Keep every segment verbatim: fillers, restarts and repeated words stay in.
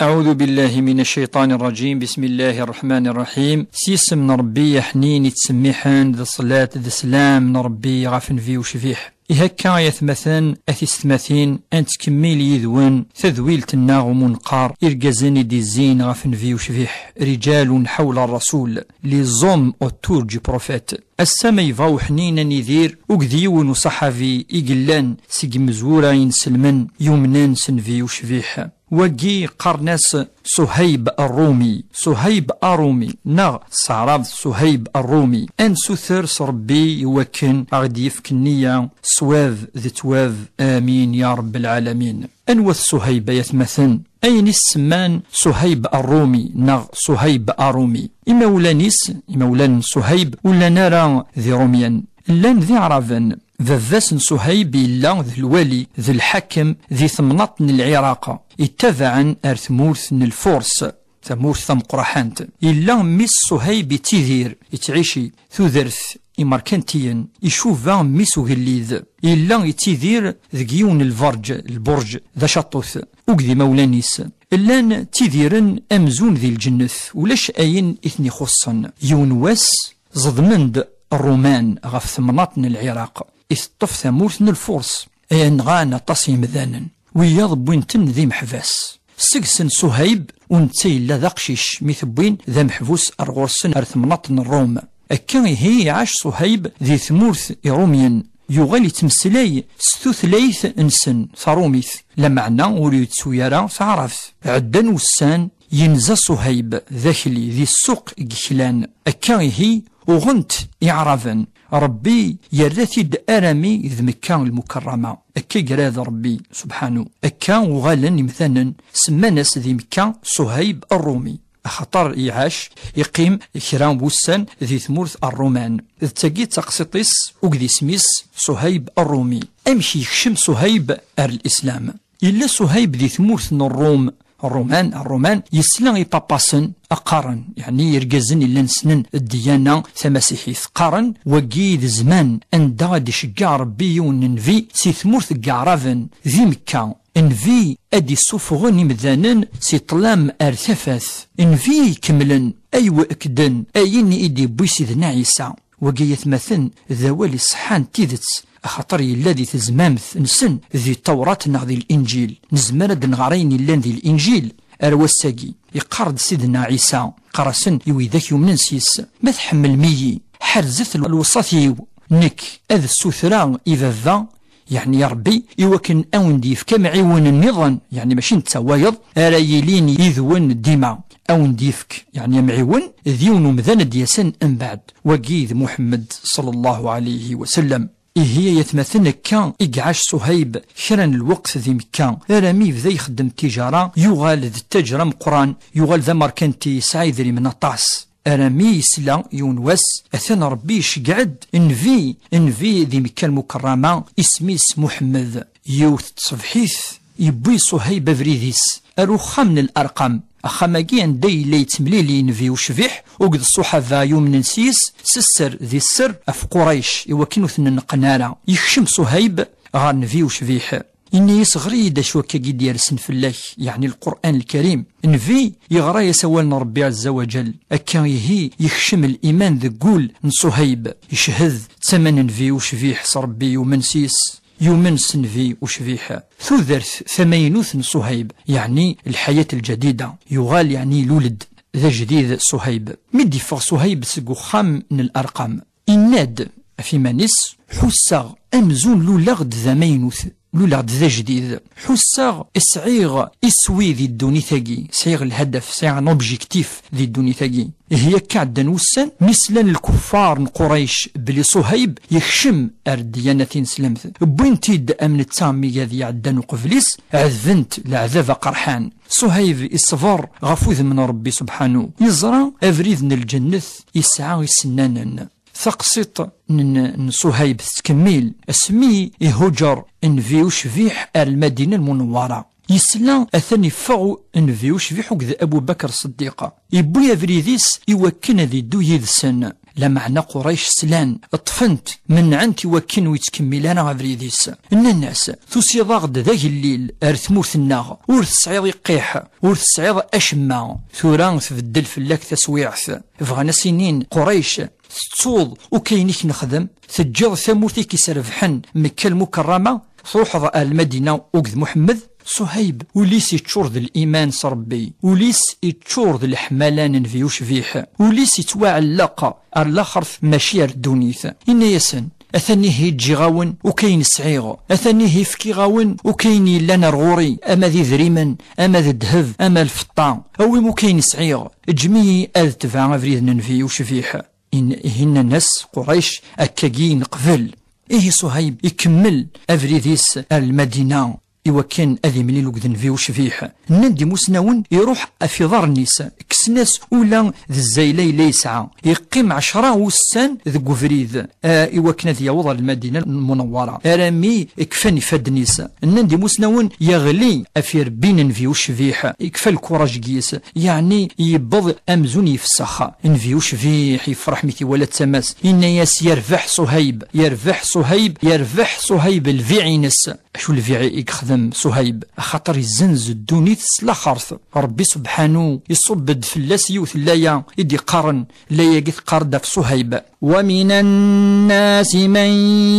أعوذ بالله من الشيطان الرجيم. بسم الله الرحمن الرحيم. S yisem n Ṛebbi aḥnin yettsemmiḥen, d ṣṣlat d sslam n Ṛebbi ɣef Nnbi ucbiḥ. Ihi akka, ay atmaten, a tisetmatin, ad nettkemmil yid-wen tadwilt-nneɣ umi neqqar irgazen i d-izzin ɣef Nnbi ucbiḥ, رجال حول الرسول, les hommes autour du prophète. Ass-a ma yebɣa uḥnin ad nidir akked yiwen uṣaḥabi i yellan seg yimezwura inselmen yumnen s Nnbi ucbiḥ. Wagi qqaren-as Suhayb Ṛṛumi, Suhayb Aṛumi, neɣ s taɛrabt Suhayb Aṛṛumi. Ad nsuter s Ṛebbi i wakken a ɣ-d-yefk nniya, ṣṣwab d ttwab. Amin ya Ṛebb lɛalamin. Anwa-t Suhayb, ay atmaten? Ayen i s-semman Suhayb Aṛṛumi neɣ Suhayb Aṛumi, imawlan-is, imawlan n Suhayb ur llan ara d Iṛumyen, llan d Iɛraben. Baba-s n Suhayb yella d lwali, d lḥakem di temnaḍt n Lɛiraq, yettabaɛen ar tmurt n Lfurs, tamurt tameqqraḥant. Yella mmi-s Suhayb yettidir, yettɛici tudert imerkantiyen, icuba mmi-s ugellid. Yella yettidir deg yiwen n lberǧ, lberǧ d acaṭṭut, akked imawlan-is. Llan ttidiren amzun di lǧennet, ulac ayen i ten-ixuṣṣen. Yiwen wass, ẓedmen-d Ṛṛuman ɣef temnaḍt n Lɛiraq, iteṭṭef tamurt n Lfurs, ay nɣan aṭas n yemdanen. Wiyaḍ wwin-ten d imeḥbas. Seg-sen Suhayb, u netta yella d aqcic mi t-wwin d ameḥbus ar ɣur-sen ar temnaḍt n Ṛum. Akka ihi iɛac Suhayb di tmurt Iṛumyen. Yuɣal yettmeslay s tutlayt-nsen taṛumit, lameɛna ur yettu ara taɛrabt. Ɛeddan wussan, yenza Suhayb d akli di ssuq n yeklan. Akka ihi uɣen-t Iɛraben. Ṛebbi yerra-t-id arami d Mekka Lmukerrama. Akka i irad Ṛebbi subḥanu. Akka uɣalen imdanen, semman-as di Mekka Suhayb Ṛṛumi, axaṭer iɛac, iqqim kra n wussan di tmurt n Ṛṛuman. D tagi d taqsiṭ-is, akked isem-is Suhayb Ṛṛumi. Amek yekcem Suhayb ar Lislam? Yella Suhayb di tmurt n Ṛṛum, Ṛṛuman, Ṛṛuman, yesla i papa-sen a qqaren, yeɛni irgazen yellan ssnen ddyana tamasiḥit, qqaren, wagi d zzman anda ad d-iceggeɛ Ṛebbi yiwen n nnbi si tmurt n Yeɛraben, di Mekka. Nnbi ad d-issufɣen imdanen si ṭṭlam ar tafat. Nnbi ikemlen, ay wekkden ayen i d-iwwi Sidna Ɛisa. Wagi, ay atmaten, d awal iṣeḥḥan d tidet, axaṭer yella di tezmamt-nsen di Tawrat neɣ di Linǧil. Nezmer ad d-nɣer ayen yellan di Linǧil ar wass-agi. Iqqar-d Sidna Ɛisa, qqar-asen i widak yumnen s-yes, ma tḥemmlem-iyi, ḥerzet lewṣat-iw, nekk ad ssutreɣ i Baba, yeɛni Ṛebbi, i wakken a wen-d-yefk amɛiwen nniḍen, yeɛni mačči netta wayeḍ, ara yilin yid-wen dima. A wen-d-yefk, yeɛni amɛiwen, d yiwen umdan ad d-yasen mbeɛd. Wagi d Muḥemmed, ṣalla Llahu ɛalayhi wa sallam. Ihi, ay atmaten, akka i iɛac Suhayb kra n lweqt di Mekka, arami yebda ixeddem tijara, yuɣal d ttaǧer ameqqran, yuɣal d amerkanti, yesɛa idrimen aṭas. Arami yesla yiwen wass, atan Ṛebbi iceggeɛ-d nnbi, nnbi di Mekka Lmukerrama, isem-is Muḥemmed. Yiwet n tṣebḥit, yewwi Suhayb abrid-is ar uxxam n Larqam. Axxam-agi anda yella yettemlili nnbi ucbiḥ, akked ṣṣuḥaba yumnen s-yes, s sser di sser ɣef Qurayc, i wakken ur ten-neqqen ara. Yekcem Suhayb ɣer nnbi ucbiḥ. Yenna-yas, ɣer-iyi-d acu akkagi i d-yersen fell-ak, yeɛni Lqur'an Lkarim. Nnbi yeɣra-yas awal n Ṛebbi ɛezza wa ǧal. Akka ihi yekcem liman deg wul n Suhayb. Yeched d tama n nnbi ucbiḥ s Ṛebbi, yumen s-yes, yumen s nnbi ucbiḥ. Tudert tamaynut n Suhayb, yeɛni lḥayat lǧadida. Yuɣal, yeɛni, yuled d ajdid Suhayb. Mi d-iffeɣ Suhayb seg uxxam n Larqam, yenna-d ɣef iman-is, ḥusseɣ amzun luleɣ-d d amaynut, luleɣ-d d ajdid. Ḥusseɣ sɛiɣ iswi di ddunit-agi, sɛiɣ lhadaf, sɛiɣ un objectif di ddunit-agi. Ihi akka ɛeddan wussan, mi slan lkuffar n Qurayc belli Suhayb yekcem ar ddiyana tineslemt, wwin-t-id am netta am wigad iɛeddan uqbel-is, ɛedben-t leɛdab aqerḥan. Suhayb iṣber ɣef udem n Ṛebbi subḥanu, yeẓra abrid n lǧennet yesɛa isennanen. Taqsiṭ n, n Suhayb tettkemmil, asmi ihuǧer nnbi ucbiḥ ar Lmadina Lmunewwara. Yesla atan iffeɣ nnbi ucbiḥ akked Abu Bakr Ṣeddiq. Yewwi abrid-is i wakken ad iddu yid-sen. Lameɛna Qurayc slan, ṭṭfen-t, menɛen-t i wakken ur yettkemmil ara abrid-is. Nnan-as: "Tusiḍ-aɣ-d d agellil ar tmurt-nneɣ, ur tesɛiḍ iqqiḥ, ur tesɛiḍ acemma, tura tbeddel fell-ak taswiɛt." Bɣan a s-inin Qurayc: "Tettuḍ akk ayen i k-nexdem, teǧǧiḍ tamurt i k-isrebḥen, Mekka Lmukerrama, truḥeḍ ar Lmadina akked Muḥemmed?" Suhayb, ul-is iččur d liman s Ṛebbi, ul-is iččur d leḥmala n Nnbi ucbiḥ, ul-is ittwaɛelleq ar laxert mačči ar ddunit. Inna-yasen: "Atan ihi ǧǧiɣ-awen akk ayen sɛiɣ, atan ihi fkiɣ-awen akk ayen yellan ar ɣur-i, ama d idrimen, ama d ddheb, ama lfeṭṭa, awim akk ayen sɛiɣ, ǧǧem-iyi ad tebɛeɣ abrid n Nnbi ucbiḥ." In-, ihi nnan-as Qurayc: "Akkagi neqbel." Ihi Suhayb ikemmel abrid-is ar Lmadina i wakken ad imlil akked Nnbi ucbiḥ. Nnan-d imusnawen iruḥ ɣef iḍarren-is, kksen-as ula d zzayla yella yesɛa. Iqqim ɛecra ussan deg ubrid, eh, i wakken ad yaweḍ ar Lmadina Lmunawwara, armi kfan ifadden-is. Nnan-d imusnawen yeɣli ɣef irebbi n Nnbi ucbiḥ, ikfa lkuraj deg-s, yeɛni yewweḍ amzun yefsex. Nnbi ucbiḥ yefreḥ mi t-iwala d tama-s, yenna-yas: "Yerbeḥ Suhayb, yerbeḥ Suhayb, yerbeḥ Suhayb, lbiɛ-ines." Acu lbiɛ i yexdem Suhayb? Axaṭer yezzenz ddunit s laxert. Ṛebbi subḥanu iṣubb-d fell-as yiwet n laya i d-iqqaren, laya-agi teqqar-d ɣef Suhayb: "ومن الناس من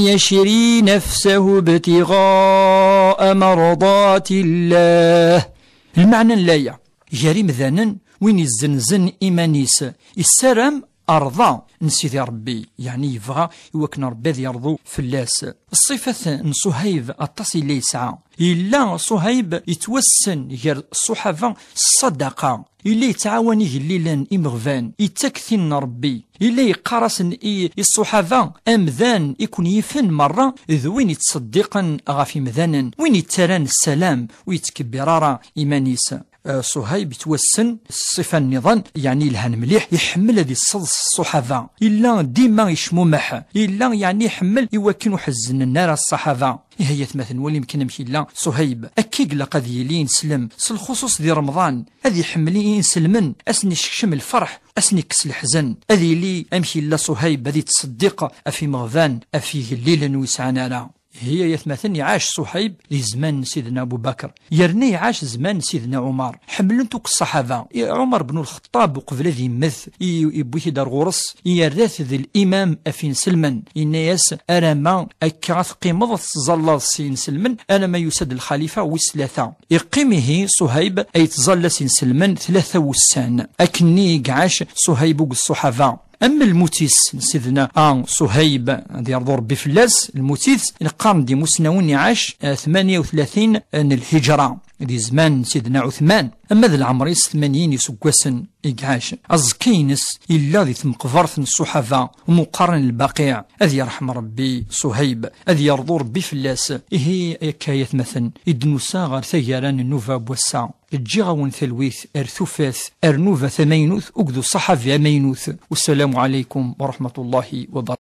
يشري نفسه ابتغاء مرضات الله." Lmeɛna n laya, gar imdanen, win izzenzen iman-is, issaram rḍa n Sidi Ṛebbi, yeɛni yebɣa i wakken Ṛebbi ad yerḍu fell-as. Ṣṣifat n Suhayb aṭas yella yesɛa. Yella Suhayb yettwassen gar ṣṣuḥaba s ṣṣadaqa. Yella yettɛawan igellilen, imeɣban, yettak tin n Ṛebbi. Yella yeqqar-asen i, i ṣṣuḥaba: "Amdan i ken-yifen merra d win yettṣeddiqen ɣef imdanen, win yettarran ssalam, ur yettkebbir ara iman-is." Eh, Suhayb yettwassen s ṣṣifa nniḍen, yeɛni yelhan mliḥ, iḥemmel ad iṣṣeḍ s ṣṣuḥaba. Yella dima yecmumeḥ, yella yeɛni iḥemmel i wakken ur ḥezznen ara ṣṣaḥaba. Ihi aytmaten, walim kan amek yella Suhayb. Akka i ilaq ad yili ineslem, s lxuṣuṣ di Remḍan, ad iḥemmel inselmen, ad sen-isekcem lferḥ, ad sen-ikkes leḥzen. Ad yili amek yella Suhayb, ad ittṣeddiq ɣef imeɣban, ɣef igellilen ur yesɛan ara. Ihi aytmaten, iɛac Suhayb di zzman n Sidna Abu Bakr, yerna iɛac zzman n Sidna Ɛumar. Ḥemmlen-t akk ṣṣaḥaba. I Ɛumar bnu Lxeṭṭab, uqbel ad yemmet, i, yewwi-t-id ar ɣur-s, yerra-t d limam ɣef inselmen. Yenna-yas: "Arama akka ad teqqimeḍ ad tettẓallaḍ s inselmen, arama yusa-d lxalifa wis tlata." Iqqim ihi Suhayb ay yettẓalla s inselmen tlata wussan. Akkenni i iɛac Suhayb akked ṣṣuḥaba. Am lmut-is n Sidna A Suhayb, ad yerḍu Ṛebbi fell-as, lmut-is, neqqaren-d imusnawen iɛac, eh, tmanya u tlatin n lhiǧra, di zzman n Sidna Ɛutman. Ama d leɛmer-is tmanyin iseggasen i iɛac. Aẓekka-ines yella di tmeqbert n ṣṣuḥaba, umi qqaren Lbaqiɛ. Ad yerḥem Ṛebbi Suhayb, ad yerḍu Ṛebbi fell-as. Ihi akka aytmaten, i d-nusa ɣer taggara n nnuba n wass-a. Ǧǧiɣ-awen talwit ar tufat, ar nnuba tamaynut, akked uṣaḥabi amaynut. Wassalamu ɛalaykum wa raḥmatullahi wa barakatuh.